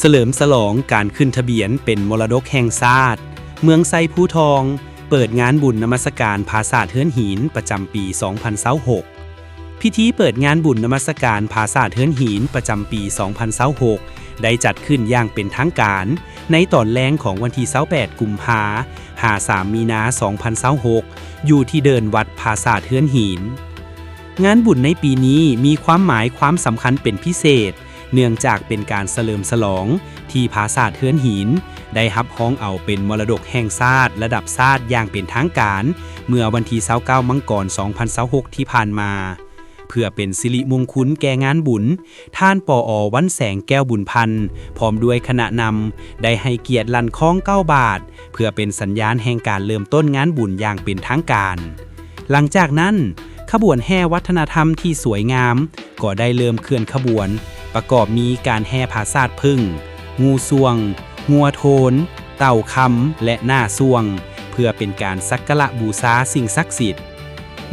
ສະເຫຼີມສະຫຼອງການຂຶ້ນທະບຽນເປັນມໍລະດົກແຫ່ງຊາດ, ເມືອງໄຊພູທອງ ເປີດງານບຸນນະມັດສະການຜາສາດເຮືອນຫີນປະຈຳປີສອງພັນຊາວຫົກ. ພິທີເປີດງານບຸນນະມັດສະການຜາສາດເຮືອນຫີນປະຈຳປີສອງພັນຊາວຫົກ ໄດ້ຈັດຂຶ້ນຢ່າງເປັນທາງການໃນຕອນແລງຂອງວັນທີຊາວແປດ ກຸມພາ ຫາ ສາມ ມີນາ ສອງພັນຊາວຫົກ ຢູ່ທີ່ເດີ່ນວັດຜາສາດເຮືອນຫີນ. ງານບຸນໃນປີນີ້ມີຄວາມໝາຍຄວາມສຳຄັນເປັນພິເສດ ເນື່ອງຈາກເປັນການສະເຫຼີມສະຫຼອງທີ່ຜາສາດເຮືອນຫີນໄດ້ຮັບຮອງເອົາເປັນມໍລະດົກແຫ່ງຊາດລະດັບຊາດຢ່າງເປັນທາງການ ເມື່ອວັນທີຊາວເກົ້າ ມັງກອນ ສອງພັນຊາວຫົກ ທີ່ຜ່ານມາ. ເພື່ອເປັນສິລິມຸງຄຸນແກ່ງານບຸນ, ທ່ານ ປອ ວັນແສງ ແກ້ວບຸນພັນ ພ້ອມດ້ວຍຄະນະນຳ ໄດ້ໃຫ້ກຽດລັ່ນຄ້ອງເກົ້າບາດ ເພື່ອເປັນສັນຍານແຫ່ງການເລີ່ມຕົ້ນງານບຸນຢ່າງເປັນທາງການ. ຫຼັງຈາກນັ້ນ, ຂະບວນແຫ່ວັດທະນະທຳທີ່ສວຍງາມກໍໄດ້ເລີ່ມເຄື່ອນຂະບວນ, ປະກອບມີການແຫ່ຜາສາດເຜິ້ງ, ງູສ່ວງ, ງົວໂທນ, ເຕົ່າຄຳ ແລະ ໜ້າສ່ວງ ເພື່ອເປັນການສັກກາລະບູຊາສິ່ງສັກສິດ.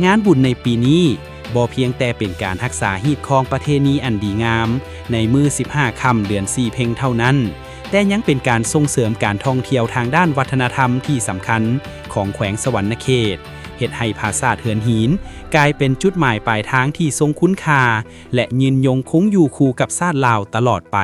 ງານບຸນໃນປີນີ້ບໍ່ພຽງແຕ່ເປັນການຮັກສາຮີດຄອງປະເພນີອັນດີງາມໃນມື້ສິບຫ້າຄ່ຳເດືອນສີ່ເພັງເທົ່ານັ້ນ, ແຕ່ຍັງເປັນການສົ່ງເສີມການທ່ອງທ່ຽວທາງດ້ານວັດທະນະທຳທີ່ສຳຄັນຂອງແຂວງສະຫວັນນະເຂດ, ເຮັດໃຫ້ຜາສາດເຮືອນຫີນກາຍເປັນຈຸດໝາຍປາຍທາງທີ່ຊົງຄຸນຄ່າ ແລະ ຍືນຍົງຄົງຢູ່ຄູ່ກັບຊາດລາວຕະຫຼອດໄປ.